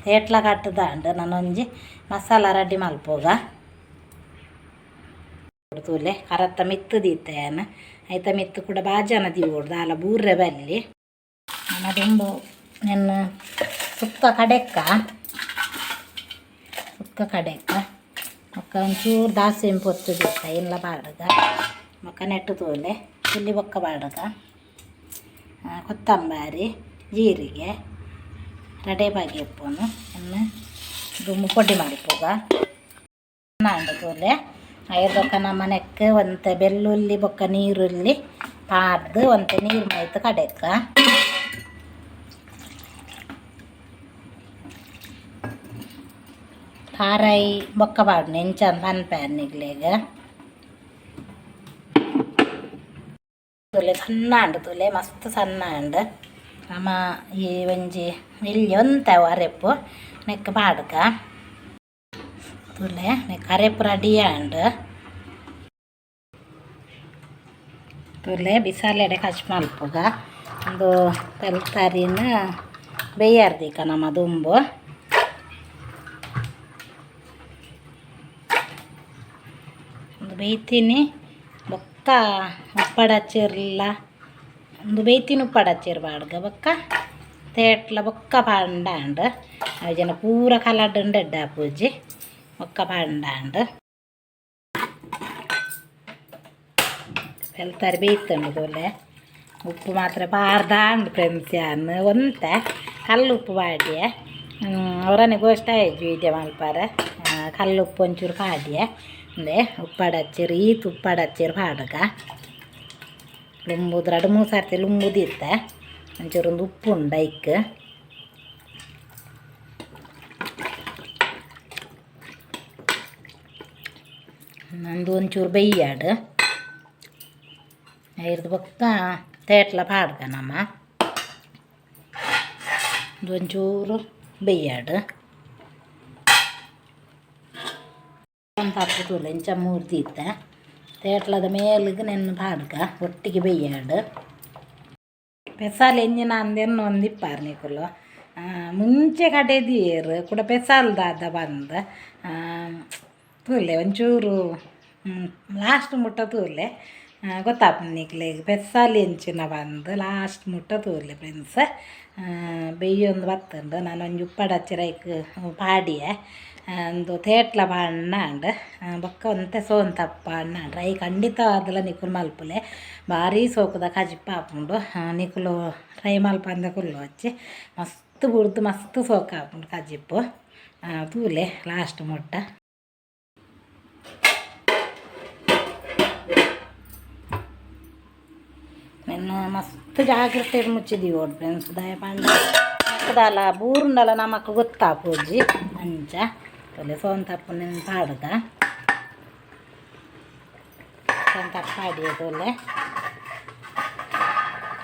ತೇಟ್ಲ ಕಟ್ಟುದಾಂಡ್, ನನೊಂಜಿ ಮಸಾಲ ರೆಡಿ ಮಲ್ಪುಗ ತೂಲೆ. ಕರತ್ತ ಮಿತ್ತ್ ದೀತೆ ಯಾನ್. ಐತ ಮಿತ್ತ್ ಕೂಡ ಬಾಜನ ದೀವೊಡು, ದಾಲ ಬೂರ್ರೆ ಬಲ್ಲಿ. ನಮ ದುಂಬು ನೆನ್ ಸುಕ್ಕ ಕಡೆಕ್ಕ, ಸುಕ್ಕ ಕಡೆಕ್ಕ. ಬೊಕ್ಕ ಒಂಚೂರು ದಾಸೆಮಿ ಪೊತ್ತು ದೀತ ಐನ್ಲ ಪಾಡುಗ. ಬೊಕ್ಕ ನೆಟ್ಟು ತೂಲೆ, ಚಿಲ್ಲಿ ಬೊಕ್ಕ ಪಾಡುಗ. ಕೊತ್ತಂಬರಿ ಜೀರಿಗೆ ರಡೆ ಬಾಗಿ ಉಪ್ಪುನು ಇನ್ನು ದುಂಬು ಪೊಡಿ ಮಲ್ಪುಗ. ಆಂಡ್ ತೂಲೆ. ಐರ್ದೊಕ್ಕ ನಮ್ಮ ನೆಕ್ ಒಂತೆ ಬೆಳ್ಳುಳ್ಳಿ ಬೊಕ್ಕ ನೀರುಳ್ಳಿ ಪಾಡ್ದು ಒಂತೆ ನೀರು ಮೈತ್ ಕಡೆಕ. ತಾರಾಯಿ ಬೊಕ್ಕ ಪಾಡುನೆ ಎಂಚ ಪನ್ಪೆ ನಿಕ್ಲೆಗ್. ತೂಲೆ ಸಣ್ಣ ಆಂಡ್ ತೂಲೆ ಮಸ್ತ್ ಸಣ್ಣ ಆಂಡ್. ನಮ ಈ ಒಂಜಿ ಎಲ್ಯ ಒಂತೆ ಅರೆಪು ನೆಕ್ಕ್ ಪಾಡ್ಗ. ತೂಲೆ ನೆಕ್ಕ್ ಅರೆಪು ರೆಡಿ ಆಂಡ್. ತೂಲೆ ಬಿಸಾಲೆಡೆ ಕಚ್ ಮಲ್ಪುಗ. ಉಂದು ಪೆಲ್ತರಿನ್ ಬೇಯರ್ ದೀಕ ನಮ ದುಂಬು. ಉಂದು ಬೇಯ್ತಿನಿ ಬೊಕ್ಕ ಉಪ್ಪಡಚ್ಚಿರ್ಲ ಉಂದು ಬೇಯ್ತಿನ ಉಪ್ಪಡಚ್ಚಿರ್ ಪಾಡ್ಗ ಬೊಕ್ಕ ತೇಟ್ಲ ಬೊಕ್ಕ ಪಾಂಡಾಂಡ್ ಅವು ಜನ ಪೂರ ಕಲಡ್ಂಡ ಎಡ್ಡೆ ಆಪುಜಿ ಬೊಕ್ಕ ಪಾಂಡಾಂಡ್. ಪೆಲ್ತರಿ ಬೇಯ್ತುಂಡು ತೂಲೆ. ಉಪ್ಪು ಮಾತ್ರ ಪಾಡ್ದಾಂಡ್ ಫ್ರೆಂಡ್ಸ್ ಯಾನ್ ಒಂತೆ ಕಲ್ಲು ಉಪ್ಪು ಪಾಡ್ಯೆ. ಅವರನೆ ಗೋಷ್ಟ ಆಯ್ಜಿ ವೀಡಿಯೋ ಮಲ್ಪರೆ. ಕಲ್ಲು ಉಪ್ಪು ಒಂಚೂರು ಪಾಡ್ಯೆ. ಉಂದೆ ಉಪ್ಪಡಚ್ಚಿರ್ ಈತ್ ಉಪ್ಪಡಚ್ಚಿರ್ ಪಾಡ್ಗ. ಲುಂಬುದು ರಡ್ಡ್ ಮೂರು ಸರ್ತಿ ಲುಂಬುದಿತ್ತೆ ಒಂಚೂರು ಒಂದು ಉಪ್ಪು ಉಂಡು ಐಕ್. ಉಂದು ಒಂಚೂರು ಬೇಯ್ಯಾಡ್ ಐರ್ದ್ ಬೊಕ್ಕ ತೇಟ್ಲ ಪಾಡ್ಗ ನಮ. ಉಂದು ಒಂಚೂರು ಬೇಯ್ಯಾಡ್. ತಪ್ಪು ತೂಲೆ ಇಂಚ ಮೂರ್ದಿತ್ತೆ ತೇಟ್ಲದ ಮೇಲ್ಗ್ ನೆನ್ ಪಾಡ್ಗ ಒಟ್ಟಿಗೆ ಬೇಯ್ಯಾಡ್. ಪೆಸಾಲ್ ಎಂಜಿನ ಅಂದೆನ್ ಒಂದಿಪ್ಪಾರ್ ನಿಕುಲು. ಮುಂಚೆ ಕಡೆದೀರ್ ಕುಡ ಪೆಸಾಲ್ ದಾದ ಬಂದ್ ತೂಲೆ ಒಂಚೂರು ಲಾಸ್ಟ್ ಮುಟ್ಟ ತೂಲೆ ಗೊತ್ತಾಪುಂಡು ನಿಕ್ಲೆಗ್ ಪೆಸಾಲ್ ಎಂಚಿನ ಪಂದ್ ಲಾಸ್ಟ್ ಮುಟ್ಟ ತೂಲೆ ಫ್ರೆಂಡ್ಸ್. ಬೆಯ್ಯೊಂದು ಬತ್ತುಂಡು ನನ ಒಂಜಿ ಉಪ್ಪಡಚ್ಚಿರ ಐಕ್ ಪಾಡಿಯೆ. ಉಂದು ತೇಟ್ಲ ಪಾಡ್ಂಡ ಬೊಕ್ಕ ಒಂತೆ ಸೋಂತಪ್ಪ ಪಾಡ್ಂಡ ಟ್ರೈ ಖಂಡಿತವಾದಲ ನಿಕುಲು ಮಲ್ಪುಲೆ. ಬಾರಿ ಸೋಕುದ ಕಜಿಪು ಆಪುಂಡು. ನಿಕುಲು ಟ್ರೈ ಮಲ್ಪಂದೆ ಕುಲ್ಲೊಚ್ಚಿ ಮಸ್ತ್ ಬುಡ್ದು ಮಸ್ತ್ ಸೋಕು ಆಪುಂಡು ಕಜಿಪು. ತೂಲೆ ಲಾಸ್ಟ್ ಮುಟ್ಟ. ನೆನ್ ಮಸ್ತ್ ಜಾಗ್ರತೆ ಮುಚ್ಚಿದೀವೊಡು ಫ್ರೆಂಡ್ಸ್. ದಾಯೆ ಪಂಡ ದಾಲ ಬೂರುಂಡಲ ನಮಕ್ ಗೊತ್ತಾಪುಜಿ ಅಂಚ. ತೂಲೆ ಸೋಂತಪ್ಪು ಪಾಡ್ಗ. ಸೋಂತಪ್ಪು ಪಾಡಿಯೆ ತೂಲೆ.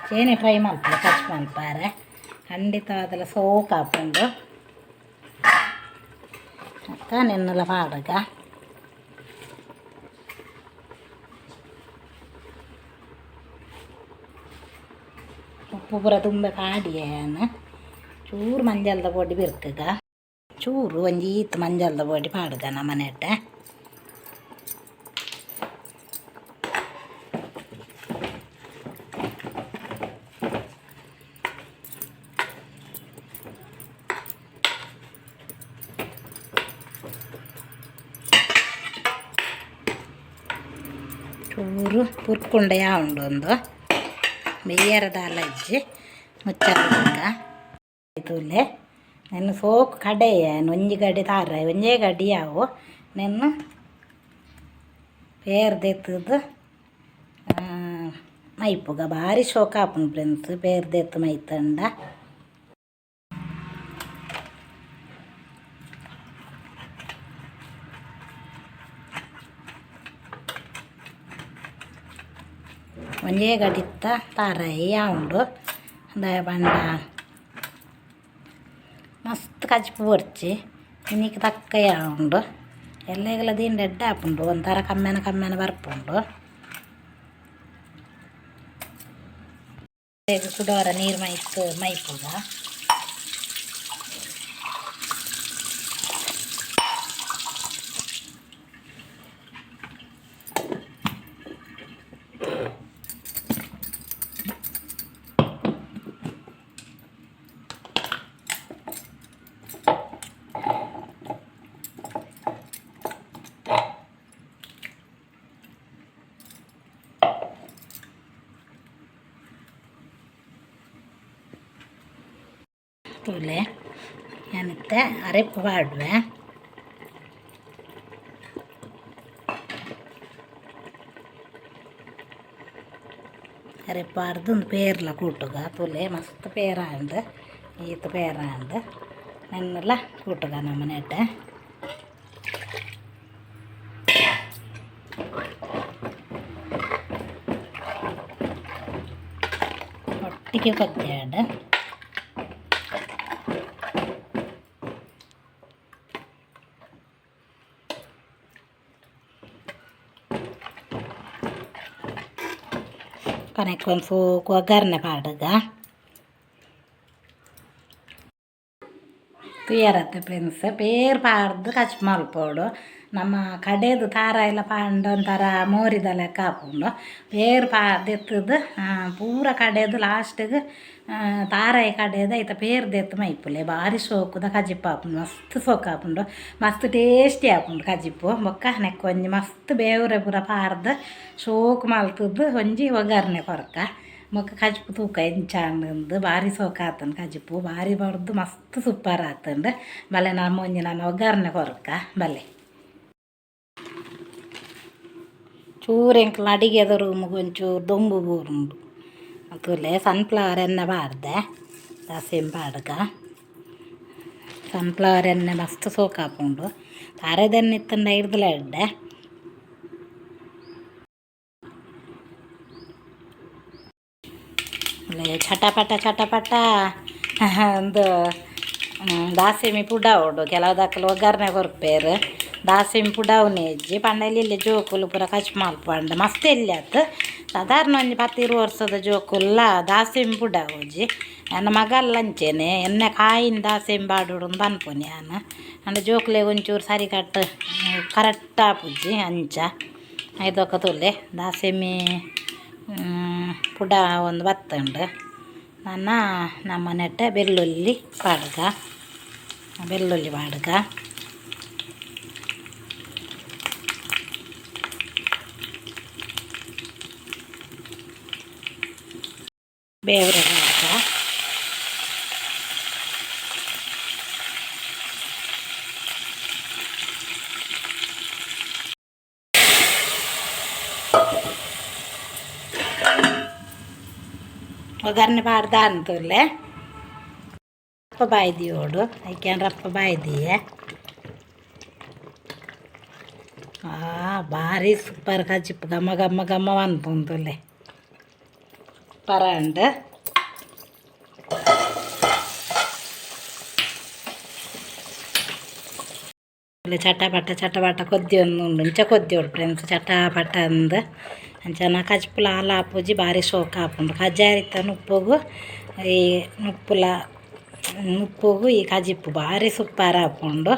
ಚೇನೆ ಟ್ರೈ ಮಲ್ಪುಲೆ ಕಚ್ ಮಲ್ಪಾರೆ ಖಂಡಿತವಾದಲ ಸೋಕು ಆಪುಂಡು. ಬೊಕ್ಕ ನೆನ್ನುಲ ಪಾಡ್ಗ. ಉಪ್ಪು ಪೂರ ದುಂಬೆ ಪಾಡಿಯೆ ಯಾನ್. ಚೂರು ಮಂಜಲ್ದ ಪೊಡಿ ಬಿರ್ಕುಗ. ಚೂರು ಒಂಜಿ ಈತ್ ಮಂಜಲ್ದ ಪೊಡಿ ಪಾಡ್ಗ ನಮನೆಟ್. ಚೂರು ಪುರ್ಕುಂಡ ಉಂಡು ಉಂದು ಬೇಯ್ಯರ ದಾಲ ಇಜ್ಜಿ ಮುಚ್ಚರ ತೂಲೆ. ನೆನ್ ಸೋಕು ಕಡೆಯ ಒಂಜಿ ಗಡಿ ತಾರಾಯಿ ಒಂಜೇ ಗಡಿ ಯಾವು ನೆನ್ ಪೇರ್ ದೆತ್ತುದು ಮೈಪುಗ ಬಾರಿ ಶೋಕ ಆಪುಂಡು ಫ್ರೆಂಡ್ಸ್ ಪೇರ್ ದೆತ್ತು ಮೈತಂಡ. ಒಂಜೇ ಗಡಿತ್ತ ತಾರಾಯಿ ಉಂಡು ದಾಯೆ ಪಂಡ ಮಸ್ತ್ ಕಜಿಪು ಬೊರ್ಚಿ ಇನಿಕ್ ತಕ್ಕ ಉಂಡು. ಎಲ್ಲೆಗ್ಲ ದೀಂಡ ಎಡ್ಡೆ ಆಪುಂಡು ಒಂಥರ ಕಮ್ಮೆನ ಕಮ್ಮೆನ ಬರ್ಪುಂಡು. ಕುಡೋರ ನೀರು ಮೈತ್ ಮೈಪುಗ. ತೂಲೆ ಯಾನಿತ್ತೆ ಅರೆಪು ಪಾಡುವೆ. ಅರೆ ಪಾಡ್ದು ಒಂದು ಪೇರ್ಲ ಕೂಟುಗ ತುಲೆ ಮಸ್ತ್ ಪೇರಾಂಡ್ ಈತ್ ಪೇರಾಂಡ್ ನೆನ್ನೆಲ್ಲ ಕೂಟುಗ ನಮ್ಮ ನೆಟ್ಟೆ. ಒಟ್ಟಿಗೆ ಕೊದ್ಯಾಡ್ ಕನೆಕ್ ಒಂದು ಸೋಕು ಒಗ್ಗರಣೆ ಪಾಡುಗ. ತೂಯರತ್ತೆ ಫ್ರೆಂಡ್ಸ್, ಪೇರ್ ಪಾಡ್ದು ಕಚ್ಪು ಮಲ್ಪೊಡು. ನಮ್ಮ ಕಡೆದು ತಾರಾಯಿಲ ಪಾಂಡ ಒಂಥರ ಮೋರಿದ ಲೆಕ್ಕ ಆಪುಂಡು. ಪೇರ್ ದೆತ್ತದು ಪೂರ ಕಡೆದು ಲಾಸ್ಟಿಗೆ ತಾರಾಯಿ ಕಡೆದು ಐತ ಪೇರ್ ದೆತ್ತು ಮೈಪುಲೆ. ಬಾರಿ ಶೋಕುದ ಕಜಿಪ್ಪು ಆಪುಂಡು, ಮಸ್ತ್ ಸೋಕು ಆಪುಂಡು, ಮಸ್ತ್ ಟೇಸ್ಟಿ ಆಪುಂಡು ಕಜಿಪ್ಪು. ಬೊಕ್ಕ ನೆಕ್ ಒಂಜಿ ಮಸ್ತ್ ಬೇವುರೆ ಪೂರ ಪಾಡ್ದು ಶೋಕು ಮಲ್ತದ್ದು ಒಂಜಿ ಒಗ್ಗರಣೆ ಕೊರಕ. ಬೊಕ್ಕ ಕಜಿಪು ತೂಕ ಎಂಚ ಅಂದ್ ಬಾರಿ ಸೋಕು ಆತಂಡು ಕಜಿಪು, ಬಾರಿ ಬಡ್ದು ಮಸ್ತ್ ಸೂಪರ್ ಆತಂಡು. ಬಲೆ ನಮ್ಮ ಒಂಜಿ ನಾನು ಒಗ್ಗರಣೆ ಕೊರಕ ಬಲೆ. ಚೂರು ಎಂಕ್ಲ ಅಡಿಗೆದ ರೂಮುಗು ಒಂಚೂರು ದೊಂಬು ಬೂರುಂಡು. ತೂಲೆ ಸನ್ಫ್ಲವರ್ ಎಣ್ಣೆ ಪಾಡ್ದೆ, ದಾಸೆಮಿ ಪಾಡ್ಗ. ಸನ್ಫ್ಲವರ್ ಎಣ್ಣೆ ಮಸ್ತ್ ಸೋಕಾಪುಂಡು. ತಾರೆದೆಣ್ಣೆ ಇತ್ತಂಡ ಐರ್ದಲ ಎಡ್ಡೆ. ಚಟಪಟ ಚಟಪಟ ಒಂದು ದಾಸೆಮಿ ಪುಡಾವೊಡು. ಕೆಲವು ದಕುಲು ಒಗ್ಗರಣೆ ಕೊರ್ಪೆರ್, ದಾಸೆಮಿ ಪುಡಾವುನೆ ಇಜ್ಜಿ. ಪಂಡ ಇಲ್ಲಿ ಜೋಕುಲು ಪೂರ ಕಚ್ ಮಲ್ಪಂಡ ಮಸ್ತ್ ಎಲ್ಯತ್, ಸಾಧಾರಣ ಒಂಜಿ 10-20 ವರ್ಷದ ಜೋಕುಲ್ಲ ದಾಸೆಮಿ ಪುಡಾವುಜಿ. ಎನ್ನ ಮಗಲ್ಲ ಅಂಚೆನೆ ಎಣ್ಣೆ ಕಾಯಿನ ದಾಸೆಮಿ ಪಾಡೊಡು ಪನ್ಪುನಿ ಯಾನ್. ಅಂಡ ಜೋಕುಲೆಗ್ ಒಂಚೂರು ಸರಿ ಕಟ್ ಕರೆಕ್ಟ್ ಆಪುಜಿ ಅಂಚ. ಐದೊಕ್ಕ ತೂಲೆ ದಾಸೆಮಿ ಪುಡ ಒಂದು ಬತ್ತುಂಡು. ನನ ನಮ್ಮ ನೆಟ್ಟೆ ಬೆಳ್ಳುಳ್ಳಿ ಪಾಡ್ಗ, ಬೆಳ್ಳುಳ್ಳಿ ಪಾಡ್ಗ. ಬೇವ್ರೆ ಪಾಡ್ಗ. ಒಗ್ಗರಣೆ ಪಾಡ್ದು ಅಂತುಲ್ಲೆ ರಪ್ಪ ಬಾಯಿ ದಿಯೋಡು. ಐಕ್ಯಾನ್ ರಪ್ಪ ಬಾಯಿ ದಿಯೆ. ಬಾರಿ ಸೂಪರ್ ಕಜಿಪ್ಪು ಘಮ ಘಮ ಘಮ ಪನ್ಪುಂಡುಲ್ಲೆ ಸೂಪರ್. ಚಟಪಟ ಚಟಪಟ ಕೊದ್ದಿಯೊಂದು ಉಂಡು, ಇಂಚ ಕೊದ್ದಿಯೋಡು ಫ್ರೆಂಡ್ಸ್ ಚಟಪಟ ಅಂದ್. ಅಂಚನ ಕಜ್ಪುಲ ಆಲ ಆಪುಜಿ, ಬಾರಿ ಶೋಕು ಆಪುಂಡು. ಕಜ್ಜಾರಿತ್ತ ನುಪ್ಪುಗು ಈ ನುಪ್ಪುಲ ನುಪ್ಪುಗು ಈ ಕಜಿಪ್ಪು ಬಾರಿ ಸೂಪರ್ ಆಪುಂಡು.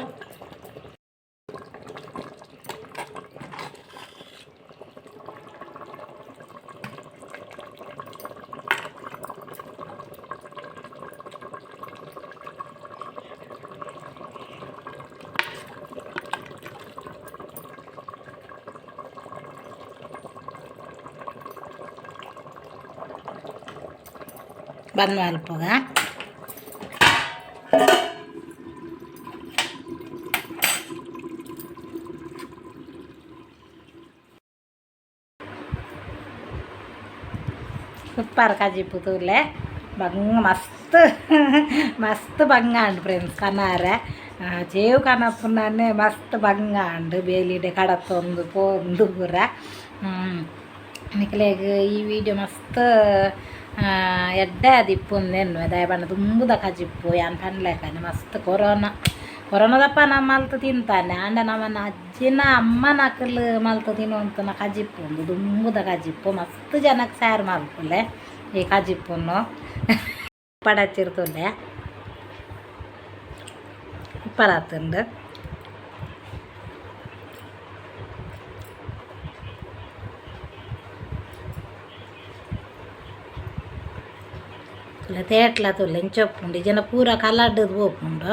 ಬಂದ್ ಮಲ್ಪುಗ. ಸೂಪರ್ ಕಜಿಪು ತೂಲೆ, ಬಂಗ ಮಸ್ತ್ ಮಸ್ತ್ ಬಂಗಾಂಡ್ ಫ್ರೆಂಡ್ಸ್. ಕನಾರೆ ಚೇವು ಕನಪುನಾನೆ ಮಸ್ತ್ ಬಂಗಾಂಡ್. ಬೇಲಿಡೆ ಕಡತೊಂದು ಪೋಂದು ಪೂರ. ನಿಕ್ಲೆಗ್ ಈ ವಿಡಿಯೋ ಮಸ್ತ್ ಎಡ್ಡೆ ಆದಿಪ್ಪುಂದು ದಾಯೆ ಪಂಡ ದುಂಬುದ ಕಜಿಪ್ಪು ಯಾನ್ ಪನ್ಲೆಕನೆ ಮಸ್ತ್ ಕೊರೋನಾ ಕೊರೋನಾದಪ್ಪ ನಮ್ಮ ಮಲ್ತ್ ತಿಂತಾನೆ. ಆಂಡ ನಮ್ಮನ ಅಜ್ಜಿನ ಅಮ್ಮನಕುಲು ಮಲ್ತ್ ತಿನ್ನುವಂತನ ಕಜಿಪ್ಪು ಉಂದು ದುಂಬುದ ಕಜಿಪ್ಪು. ಮಸ್ತ್ ಜನಕ್ಕೆ ಸ್ಯಾರ್ ಮಲ್ಪುಲೆ ಈ ಕಜಿಪ್ಪುನು. ಪಡಚಿರ್ತುಲೆ ಉಪ್ಪರಾತುಂಡು. ತೇಟ್ಲ ತೂಲೆ ಇಂಚ ಉಪ್ಪುಂಡು ಜನ ಪೂರ ಕಲರ್ಡ್ ಪೋಪುಂಡು.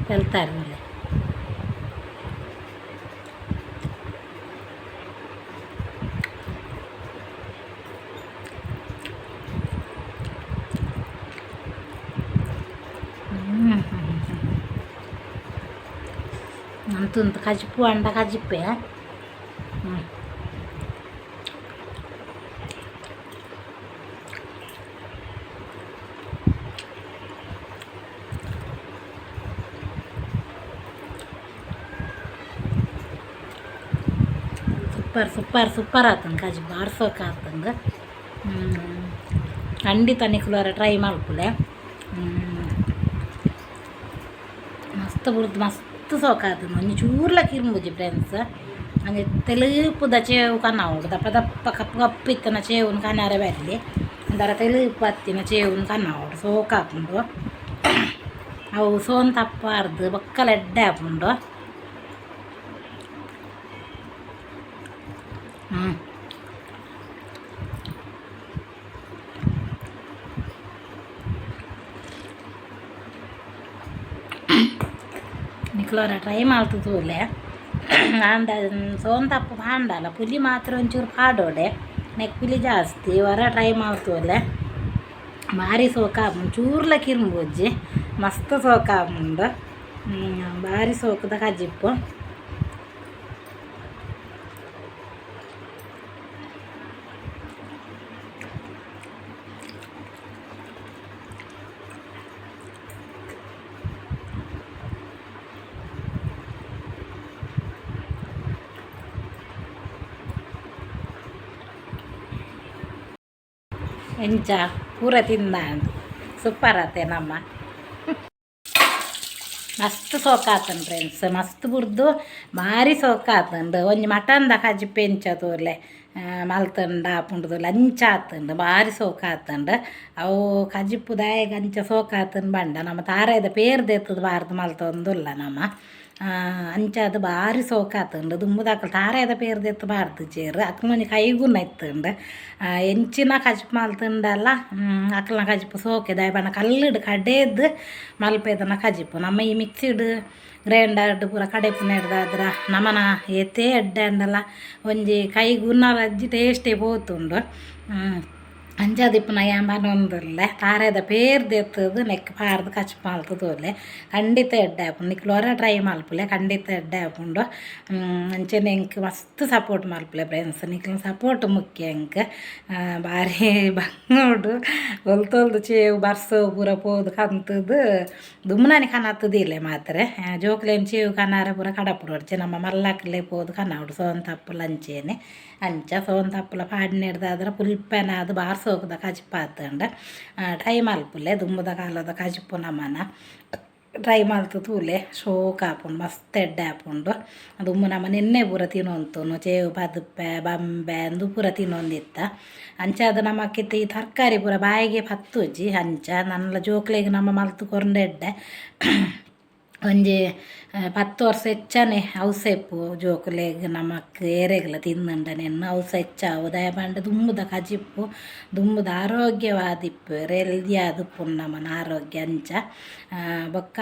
వెళ్తారు మళ్ళీ. ಉಂತುಂತು ಕಜಿಪು ಅಂಡ ಕಜಿಪ್ಪೆ. ಸೂಪರ್ ಸೂಪರ್ ಸೂಪರ್ ಆತಂಗೆ ಕಜಿಪು, ಬಾರ್ಸೋಕೆ ಆತಂಗೆ. ಖಂಡಿತ ನಿಕ್ಲೋರ ಟ್ರೈ ಮಲ್ಪುಲೆ. ಮಸ್ತ್ ಬುಡ್ದು ಮಸ್ತ್ ಸೋಕಾತಂದು. ಒಂಜಿ ಚೂರ್ಲ ಕಿರ್ಂಬುಜಿ ಫ್ರೆಂಡ್ಸ್. ಅಂಚ ತೆಲುಪುದ ಚೇವು ಕನವೊಡು. ದಪ್ಪ ದಪ್ಪ ಕಪ್ಪು ಕಪ್ಪು ಇತ್ತಿನ ಚೇವುನು ಕನರೆ ಬರಲಿ. ಒಂಥರ ತೆಲುಪು ಅತ್ತಿನ ಚೇವುನು ಕನವೊಡು, ಸೋಕಾಪುಂಡು. ಅವು ಸೋನ್ ತಪ್ಪಾರ್ದು ಬೊಕ್ಕಲ ಎಡ್ಡೆ ಆಪುಂಡು. ನಿಕ್ಲೋರ ಟ್ರೈ ಮಲ್ತ್ ತೂಲೆ. ಆಂಡ ಸೋನ್ ತಪ್ಪು ಪಾಂಡಲ, ಪುಲಿ ಮಾತ್ರ ಒಂಚೂರು ಪಾಡೋಡೆ, ನೆಕ್ ಪುಲಿ ಜಾಸ್ತಿ. ವರ ಟ್ರೈ ಮಲ್ತೋಲೆ, ಬಾರಿ ಸೋಕ ಆಪುಂಡು. ಚೂರ್ಲ ಕಿರ್ಂಬುಜ್ಜಿ, ಮಸ್ತ್ ಸೋಕ ಆಪುಂಡು. ಬಾರಿ ಸೋಕದ ಕಜಿಪ್ಪು. ಎಂಚ ಪೂರ ತಿಂದಾಂಡ್, ಸೂಪರ್ ಆತೆ ನಮ್ಮ. ಮಸ್ತ್ ಸೋಕಾತನ್ ಫ್ರೆಂಡ್ಸ್, ಮಸ್ತ್ ಬುಡ್ದು ಭಾರಿ ಸೋಕಾತುಂಡು. ಒಂಜಿ ಮಟನ್ದ ಕಜಿಪು ಎಂಚ ತೂಲೆ ಮಲ್ತುಂಡ ಆಪುಂಡು ತೂಲೆ, ಅಂಚ ಆತುಂಡು, ಬಾರಿ ಸೋಕಾತುಂಡು. ಅವು ಕಜಿಪು ದಾಯೆಗ್ ಅಂಚ ಸೋಕಾತುಂಡು ಪಂಡ, ನಮ ತಾರಾಯ್ದ ಪೇರ್ ದೆತ್ತುದು ಬಾರ್ದು ಮಲ್ತೊಂದುಲ್ಲ ನಮ. ಅಂಚಾದ್ ಬಾರಿ ಸೋಕಾತುಂಡು. ದುಂಬುದಕುಲು ತಾರಾಯ್ದ ಪೇರ್ ದೆತ್ತ್ ಪಾಡ್ದಿಜೆರ್, ಅಕಲ್ನ ಒಂಜಿ ಕೈಗುಣ ಇತ್ತುಂಡು. ಎಂಚಿನ ಕಜಿಪು ಮಲ್ತುಂಡಲ ಅಕಲ್ನ ಕಜಿಪು ಸೋಕೆ. ದಾಯೆ ಪಂಡ ಕಲ್ಲುಡು ಕಡೇದ್ ಮಲ್ಪೆದನ ಕಜಿಪು. ನಮ್ಮ ಈ ಮಿಕ್ಸಿಡ್ ಗ್ರೈಂಡರ್ಡ್ ಪೂರ ಕಡೆಪುನೆಡ್ದಾದ್ರ ನಮನ ಏತೇ ಎಡ್ಡೆ ಆಂಡಲ ಒಂಜಿ ಕೈಗುಣ ಅಜ್ಜಿ ಟೇಸ್ಟೇ ಪೋತುಂಡು. ಅಂಚಾದ್ ಇಪ್ಪುನ ಯಾನ್ ಪನೊಂದುಲ್ಲೆ, ತಾರಾಯ್ದ ಪೇರ್ ದೆತ್ತುದು ನೆಕ್ಕ್ ಪಾಡ್ದ್ ಕಜಿಪು ಮಲ್ತ್ ತೂಲೆ, ಖಂಡಿತ ಎಡ್ಡೆ ಆಪುಂಡು. ನಿಕುಲು ಒರ ಟ್ರೈ ಮಲ್ಪುಲೆ, ಖಂಡಿತ ಎಡ್ಡೆ ಆಪುಂಡು. ಅಂಚನೆ ಎಂಕ್ ಮಸ್ತ್ ಸಪೋರ್ಟ್ ಮಲ್ಪುಲೆ ಫ್ರೆಂಡ್ಸ್, ನಿಕ್ಲೆನ ಸಪೋರ್ಟ್ ಮುಖ್ಯ ಎಂಕ್. ಬಾರಿ ಬಂಗೋಡು ಒಲ್ತೊಲ್ದು ಚೇವು ಬರ್ಸ ಪೂರ ಪೋದು ಕಂತುದು ದುಂಬುನಾನಿ ಕನತ್ ಮಾತ್ರೆ. ಜೋಕ್ಲೆನ್ ಚೇವು ಕನಾರೆ ಪೂರ ಕಡಪುಡೊಡ್ಚಿ, ನಮ್ಮ ಮಲ್ಲಕ್ಲೆ ಪೋದು ಕನವೊಡು. ಸೋಂತಪ್ಪುಲ ಅಂಚೆನೆ. ಅಂಚ ಸೋಂತಪ್ಪುಲ ಪಾಡ್ನೆಡ್ದಾದ್ರ ಪುಲ್ಪೆನಾದ್ ಬಾರ್ ಸೋಕುದ ಕಜಿಪು ಆತುಂಡು. ಟ್ರೈ ಮಲ್ಪುಲೆ, ದುಂಬುದ ಕಾಲದ ಕಜಿಪು ನಮನ ಟ್ರೈ ಮಲ್ತ್ ತೂಲೆ, ಶೋಕ್ ಆಪುಂಡು, ಮಸ್ತ್ ಎಡ್ಡೆ ಆಪುಂಡು. ದುಂಬು ನಮ ನೆನ್ನೆ ಪೂರ ತಿನೊಂತುನು, ಚೇವು ಪದುಪ್ಪೆ ಬಂಬೆ ಅಂದು ಪೂರ ತಿನೊಂದಿತ್ತ. ಅಂಚಾದ್ ನಮಕ್ ಇತ್ತೆ ಈ ತರಕಾರಿ ಪೂರ ಬಾಯಿಗೆ ಪತ್ತುಜಿ. ಅಂಚ ನನಲ ಜೋಕ್ಲೆಗ್ ನಮ ಮಲ್ತ್ ಕೊರ್ಂಡ ಎಡ್ಡೆ. ಒಂಜಿ 10 ವರ್ಷ ಹೆಚ್ಚನೆ ಔಸೆಪ್ಪು ಜೋಕುಲೆಗ್ ನಮಕ್ ಏರೆಗ್ಲ ತಿಂದುಂಡ ನೆನ್ನ್ ಅವುಸ ಹೆಚ್ಚಾವು. ದಾಯೆ ಪಂಡ ದುಂಬುದ ಕಜಿಪ್ಪು ದುಂಬುದ ಆರೋಗ್ಯವಾದಿಪ್ಪುವೆರ್, ಎಲ್ದಿ ಆದಿಪ್ಪುಂಡು ನಮನ ಆರೋಗ್ಯ ಅಂಚ. ಬೊಕ್ಕ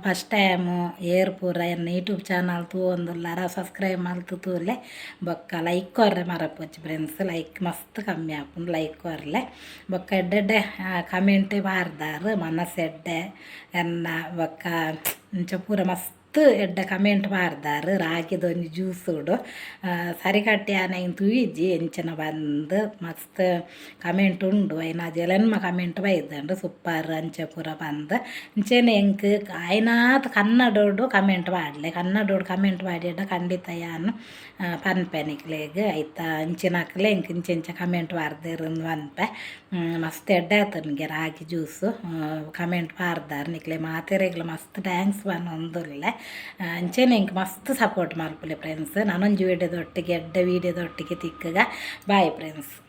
ಫಸ್ಟ್ ಟೈಮು ಏರ್ ಪೂರ ಎನ್ನ ಯೂಟ್ಯೂಬ್ ಚಾನಲ್ ತೂವೊಂದುಲ್ಲಾರ ಸಬ್ಸ್ಕ್ರೈಬ್ ಮಲ್ತ್ ತೂಲೆ. ಬೊಕ್ಕ ಲೈಕ್ ಕೊರ್ರೆ ಮರಪೊಚ್ಚಿ ಫ್ರೆಂಡ್ಸ್, ಲೈಕ್ ಮಸ್ತ್ ಕಮ್ಮಿ ಆಪುಂಡು, ಲೈಕ್ ಕೊರ್ಲೆ. ಬೊಕ್ಕ ಎಡ್ಡೆ ಎಡ್ಡೆ ಕಮೆಂಟ್ ಪಾಡ್ದಾರ್, ಮನಸ್ ಎಡ್ಡೆ ಎನ್ನ. ಬೊಕ್ಕ ಇಂಚ ಪೂರ ಮಸ್ತ್ ಎಡ್ಡೆ ಕಮೆಂಟ್ ಪಾಡ್ದಾರ್. ರಾಗಿದ ಒಂಜಿ ಜ್ಯೂಸುಡು ಸರಿಕಟ್ಟಿ ಯಾನ್ ಐನ್ ತೂಯಿಜಿ ಎಂಚಿನ ಪಂದ್. ಮಸ್ತ್ ಕಮೆಂಟ್ ಉಂಡು, ಐನಾಜಿ ಎನ್ಮ ಕಮೆಂಟ್ ಬೈದುಂಡು, ಸೂಪರ್ ಅಂಚ ಪೂರ ಪಂದ್. ಇಂಚೆನೆ ಎಂಕ್ ಆಯ್ನಾತ್ ಕನ್ನಡೊಡು ಕಮೆಂಟ್ ಪಾಡ್ಲೆ. ಕನ್ನಡೊಡು ಕಮೆಂಟ್ ಪಾಡ್ಯೆಡ ಖಂಡಿತ ಯಾನ್ ಪನ್ಪೆ ನಿಕ್ಲೆಗ್. ಐತ ಇಂಚಿನಕ್ಲೆ ಎಂಕ್ ಇಂಚ ಇಂಚ ಕಮೆಂಟ್ ಪಾಡ್ದೆರ್ ಇಂದ್ ಪನ್ಪೆ. ಮಸ್ತ್ ಎಡ್ಡೆ ಆತುಂಡುಗೆ ರಾಗಿ ಜ್ಯೂಸು. ಕಮೆಂಟ್ ಪಾಡ್ದಾರ್, ನಿಕ್ಲೆ ಮಾತೆರೆಗ್ಲ ಮಸ್ತ್ thanks ಪನೊಂದುಲ್ಲೆ. ಅಂಚೆನೆ ಎಂಕ್ ಮಸ್ತ್ ಸಪೋರ್ಟ್ ಮಲ್ಪುಲೆ ಫ್ರೆಂಡ್ಸ್. ನನೊಂಜಿ ವೀಡಿಯೋದೊಟ್ಟಿಗೆ ಎಡ್ಡೆ ವೀಡಿಯೋದೊಟ್ಟಿಗೆ ತಿಕ್ಕುಗ. Bye friends.